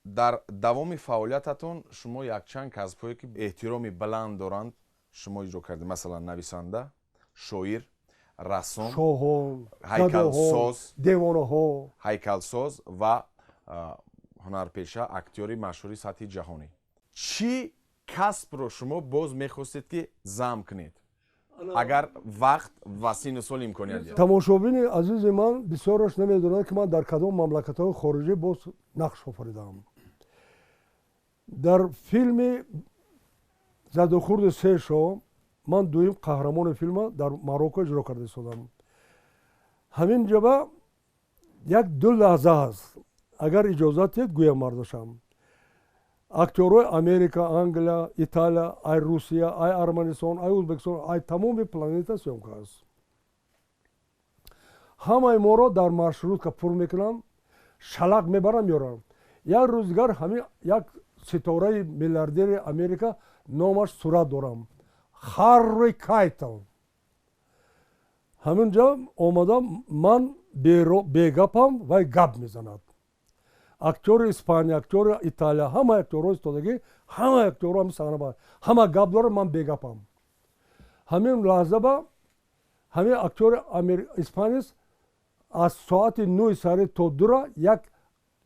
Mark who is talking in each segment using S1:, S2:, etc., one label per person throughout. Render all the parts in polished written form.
S1: Дар давоми фаъолиятатон шумо якчанд касбҳое, ки эҳтироми баланд доранд, шумо иҷро кардед. Масалан, нависанда, шоир, рассом,
S2: шоҳон,
S1: ҳайкалсоз,
S2: девонаҳо.
S1: Ҳайкалсоз ва ҳунарпеша, актёри машҳури сатҳи ҷаҳонӣ. Чӣ касбро шумо боз мехостед, ки зам кунед, агар вақт ва синну сол имконият диҳад?
S2: Тамошобини азизи ман, бисёраш намедонад, ки ман дар кадом мамлакатҳои хориҷӣ боз нақш офаридаам. Дар филми «Задухӯрди се шоҳ» ман дуюм қаҳрамони филма дар Марокко иҷро карда истодам. Ҳамин ҷоба як ду лаҳза ҳаст, агар иҷозат диҳед, гӯям. Мардашам актёрҳои Америка, Англия, Италия, ай Русия, ай Арманистон, ай Ӯзбекистон, ай тамоми планета съёмка аст. Ҳамаи моро дар маршрутка пур мекунам, шалақ мебарам, меорам. Як рӯз дигар ҳамин як ситораи миллиардери Америка, номаш сурат дорам, Харри Кайтл, ҳамин ҷо омадам. Ман бегапам, вай гап мезанад. Актёри Испания, актёри Италия, ҳама актёрҳо истодагӣ, ҳама актёрҳо ҳами саҳна, ҳама гап дорад, ман бегапам. Ҳамин лаҳза ба ҳамин актёри испанец аз соати 9-и саҳари то 2-ра як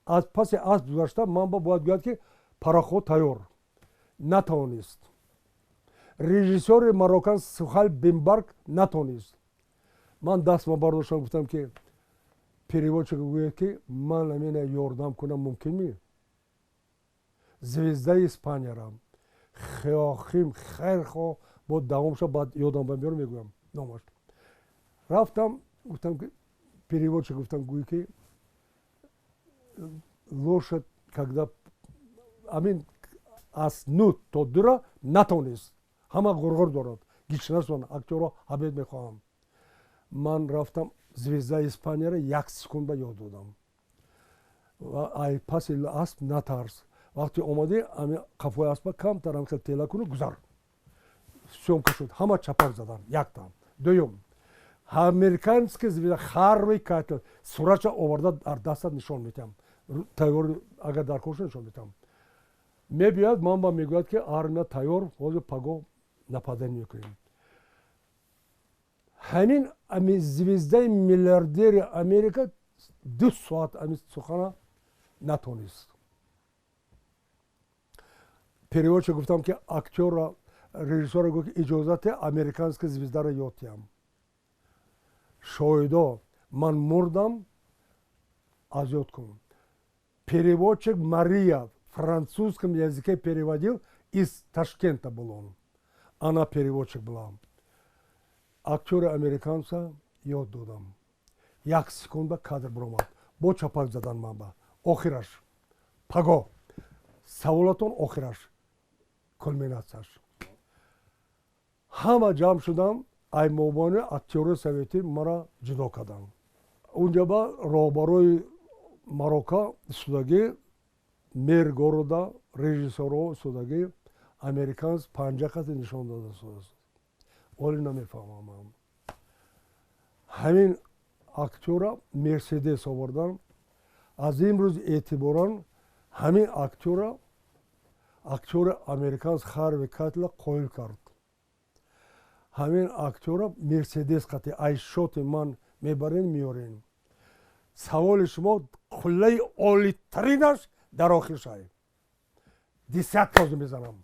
S2: аз паси асп гузашта, ман ба бояд гӯяд, ки пароход тайёр. Натавонист. Режиссёри марокан Сухал Бимбарк натонист. Ман дастма бардоштам, гуфтам, ки переводчик гӯяд, ки ман амина ёрдам кунам мумкин ми? Звездаи Испаниярам Хеохим хайрхо бо давомша, баъд ёдам ба меёрам, мегӯям номаш. Рафтам, гуфтам, ки переводчик, гуфтам, гӯй, ки лошадь когда амин аз 9 то 2-ра натонист. Ҳама ғурғур дорад, гичнасон актёро обед мехоҳам. Ман рафтам, звезда Испанияро як секунда ёд додам ва ай паси асп натарс, вақте омадӣ, ами қафои аспа камтарам хел тела куну гузар. Съёмка шуд, ҳама чапак задан. Якта дуюм американский звезда Харви Кайтл, суратша оварда дар дастат нишон метиҳам, тайёр агар дар коша нишон метиҳам. Мебиёяд, ман ба мегӯяд, ки армия тайёр, ҳозир паго нападение мекунем. Ҳамин ами звездаи миллиардери Америка 2 соат ами сухана натонист. Переводчик гуфтам, ки актёра, режиссёра гуфт, ки иҷозати американский звездаро ёд диҳам. Шоҳидо, ман мурдам, аз ёд кун. Переводчик Мария французском языке переводил, из Ташкента был он, она переводчик была. Актёри американца ёд додам, як секунда кадр биромад, бо чапак задан. Манба охираш паго саволатон, охираш, кульминатсияш, ҳама ҷамъ шудам. Ай мобайни актёри советӣ мара ҷудо кардам. Унҷа ба роҳбарои Марокка истодагӣ, мэр города, режиссёрҳо истодагӣ. Американец панҷа қати нишон дода истодааст. Оле намефаҳмам. Ҳамин актёра Мерседес овардан. Аз имрӯз эътиборан ҳамин актёра, актёри американец Харви Кайтла қоил кард. Ҳамин актёра Мерседес қати айшоти ман мебарен, меёрен. Саволи шумо қуллаи олитаринаш дар охир шай десятка мезанам.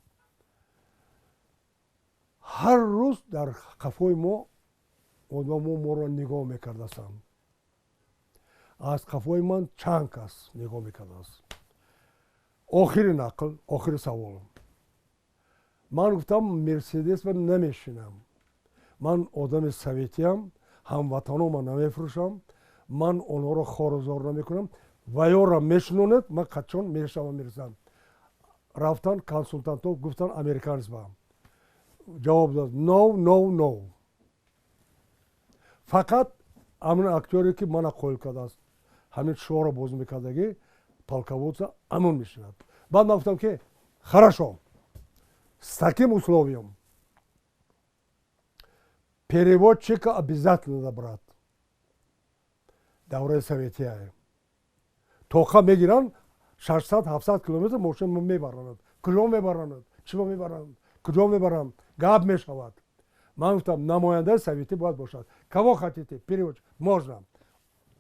S2: Ҳар рӯз дар қафои мо одамо моро нигоҳ мекардастанд. Аз қафои ман чанд кас нигоҳ мекардааст. Охири нақл, охири савол. Ман гуфтам, Мерседес ба намешинам, ман одами советиям, ҳамватанома намефурӯшам, ман онҳоро хорузор намекунам. Ваёра мешунонед, ман қачон мешавам, мерасам. Рафтан, консултантҳо гуфтан, американец ба ҷавоб дод: «No, no, no». Фақат ҳамин актёре, ки мана қоил кардааст, ҳамин шоҳро бозӣ мекардагӣ, полководца, амон мешинад. Баъд ман гуфтам, ки хорошо, с таким условием: переводчика обязательно надо брать. Давраи советия тоқа мегиранд. 600-700 километр мошин мебаранад. Куҷо мебаранад? Чӣ мебаранд? Куҷо мебаранд? Гап мешавад. Ман гуфтам, намояндаи советӣ бояд бошад. Кого хотите? Переводчик. Можно.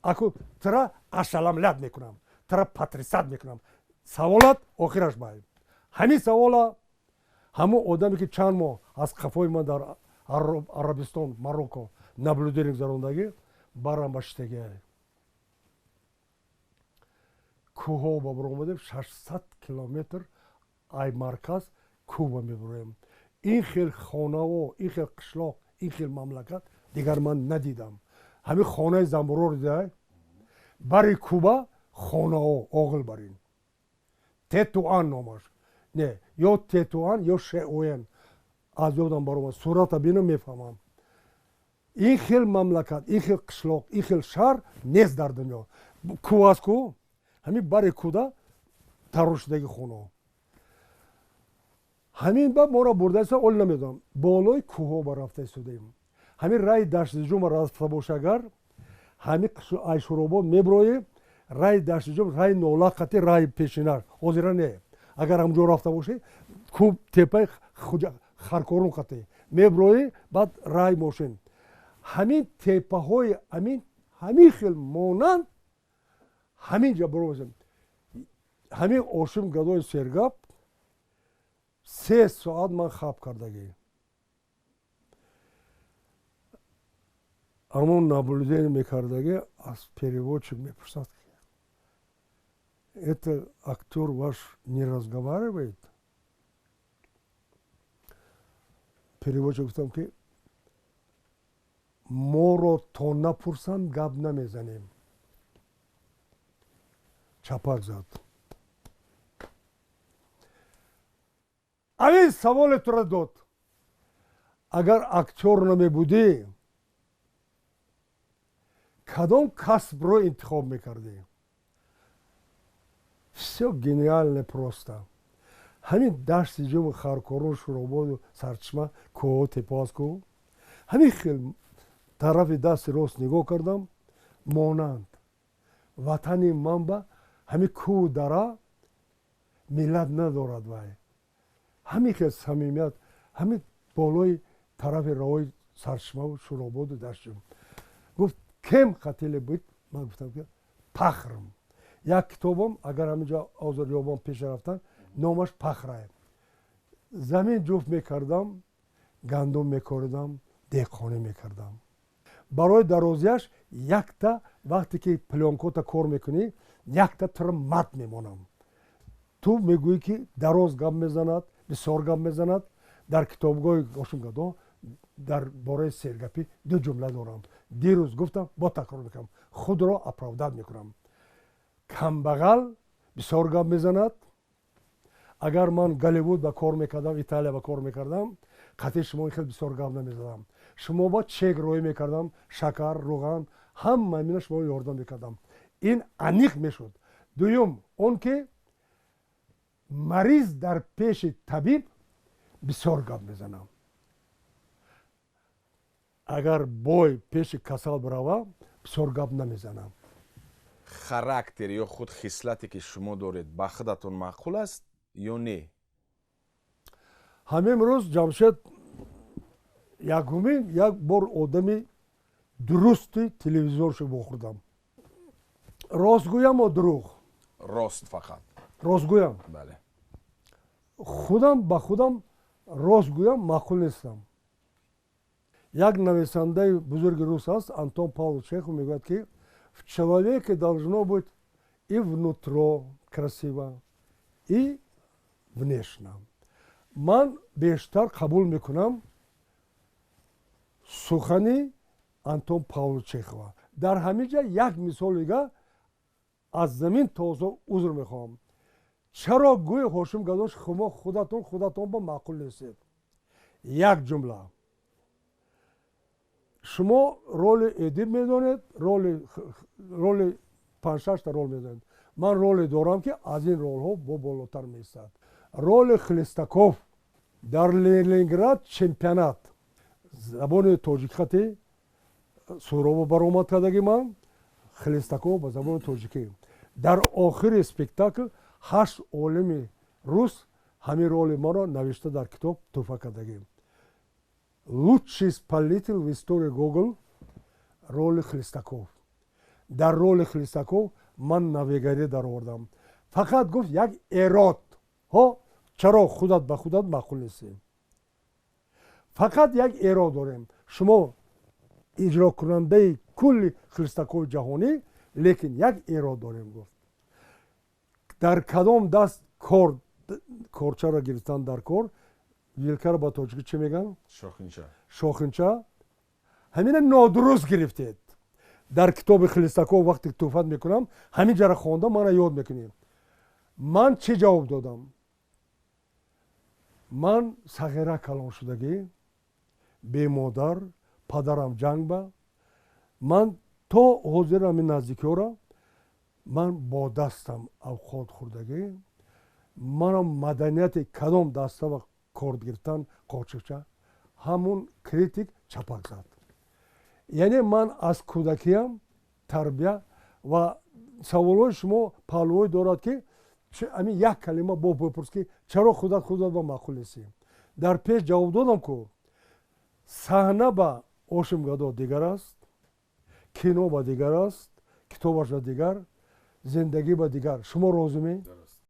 S2: Аку тра ошеломлять мекунам. Тра потрясать мекунам. Саволат охираш бай. Ҳамин савола ҳамон одаме, ки чанд моҳ аз қафои ман дар Арабистон, Марокко наблюдение гузарондагӣ, барам ба шитагиай. Кӯҳҳо ба баромадем, 600 километр ай марказ кӯҳ мебуроем. Ин хел хонаво, ин хел қишлоқ, ин хел мамлакат дигар ман надидам. Ҳамин хонаи замбуроро дидай, бари кӯба хонаҳо оғил барин. Тетуан номаш. Не, ё Тетуан, ё Шеоен. Аз ёдам баромад. Сурата бинам, мефаҳмам. Ин хел мамлакат, ин хел қишлоқ, ин хел шаҳр нест дар дунё. Кӯҳ аст ку, ҳамин бари кӯда тарошидаги хонаҳо. Ҳамин ба моро бурдаиста, оли намедонам, болои кӯҳҳо ба рафта истодаем. Ҳамин раи Даштиҷум рафта боша агар, ҳамин Айшуробод меброӣ, раи Даштиҷум, раи Нолақати, раи пешинаш, ҳозира не. Агар ҳамҷо рафта бошӣ, кӯб тепаи Харкорун қати меброӣ, баъд раи мошин. Ҳамин тепаҳои ҳамин хел монанд ҳамин ҷа баромадем. Ҳамин Ошим Гадои сергап 3 соат ман хаб кардагӣ. Ҳамон наблюдение мекардагӣ, аз переводчик мепурсад: это актер ваш не разговаривает? Переводчик гуфтам, ки моро то напурсанд гап намезанем. Чапак зад. Ҳамин саволе тура дод. Агар актёр намебудӣ, кадом касбро интихоб мекардӣ? Всё гениально просто. Ҳамин дашти ҷуму Харкорун, Шурободу Сарчашма, кӯҳҳо, тепаҳо аст ку. Ҳамин хел тарафи дасти рост нигоҳ кардам, монанд. Ватани ман ба ҳамин кӯҳу дара миллат надорад вай. Ҳамин хел самимият, ҳамин болои тарафи роҳи Сарчашмаву Шурободу Даштиҷум. Гуфт, кем хотели быть? Ман гуфтам, ки пахрам. Як китобам, агар ҳаминҷо ҳозир ёбам пеша рафтан, номаш Пахрае. Замин ҷуфт мекардам, гандум мекоридам, деҳқонӣ мекардам. Барои дарозияш якта вақте ки плёнкота кор мекунӣ, якта тура мард мемонам. Ту мегӯӣ, ки дароз гап мезанад, бисёр гап мезанад. Дар китобгоҳи Ошим Гадо дар бораи сергапӣ 2 ҷумла дорам. Дирӯз гуфтам, бо такрор мекунам, худро оправдать мекунам. Камбағал бисёр гап мезанад. Агар ман Голливуд ба кор мекардам, Италия ба кор мекардам, қатъи шумо хел бисёр гап намезадам. Шумо ба чек роӣ мекардам, шакар, руған, ҳама мина шумо ёрдам мекардам. Ин аниқ мешуд. Дуюм, он ки мариз дар пеши табиб бисёр гап мезанам. Агар бой пеши касал бирава, бисёр гап намезанам.
S1: Характер ё худ хислате ки шумо доред, ба худатон маъқул аст ё не?
S2: Ҳамин рӯз Ҷамшед якумин як бор одами дурусти телевизоршо вохӯрдам. Рост гӯям ё дурӯғ?
S1: Рост фақат.
S2: Рост гӯям?
S1: Бале.
S2: Худам ба худам рост гӯям маъқул нестам. Як нависандаи бузурги рус аст, Антон Павлович Чехов, мегӯяд, ки в человеке должно быть и внутро красиво, и внешне. Ман бештар қабул мекунам сухани Антон Павлович Чехова. Дар ҳамин ҷа як мисол дига аз замин то осмон узр мехоҳам. Чаро гӯи Ҳошим Гадош шумо худатон ба маъқул нестед? Як ҷумла. Шумо роли Эдип медонед, роли 5-6 та рол медонед. Ман роле дорам, ки аз ин ролҳо бо болотар меистад. Роли Хлестаков дар Ленинград чемпионат забони тоҷикхати Суробо баромад кардаги ман, Хлестаков ба забони тоҷикӣ. Дар охири спектакл 8 олими рус ҳамин роли маро навишта дар китоб туҳфа кардагӣ. Лучший исполнитель в истории Гоголь, роли Хлестаков. Дар роли Хлестаков ман навегарӣ даровардам. Фақат гуфт, як эрод ҳо, чаро худат ба худат маъқул нестӣ? Фақат як эрод дорем: шумо иҷрокунандаи кулли Хлестакови ҷаҳонӣ, лекин як эрод дорем, гуфт, дар кадом даст кор корчаро гирифтан дар кор, вилкаро ба тоҷикӣ чӣ мегӯянд?
S1: Шохинча.
S2: Шохинча, ҳамина нодуруст гирифтед. Дар китоби Хлестаков вақте туҳфат мекунам, ҳамин ҷара хонда мана ёд мекунем. Ман чӣ ҷавоб додам? Ман сағира калон шудагӣ, бемодар, падарам ҷанг ба ман, то ҳозир ҳамин наздикиёра ман бо дастам авқот хӯрдагӣ. Манам маданияти кадом даста ва корд гирифтан, қочиқча. Ҳамун критик чапак зад. Яъне ман аз кӯдакиям тарбия. Ва саволҳои шумо паҳлӯҳое дорад, ки ҳамин як калима бо бипурс, ки чаро худат худат ба маъқул нестӣ. Дар пеш ҷавоб додам ку: саҳна ба Ошимгадо дигар аст, кино ба дигар аст, китобаш ба дигар, зиндагӣ ба дигар. Шумо розиме?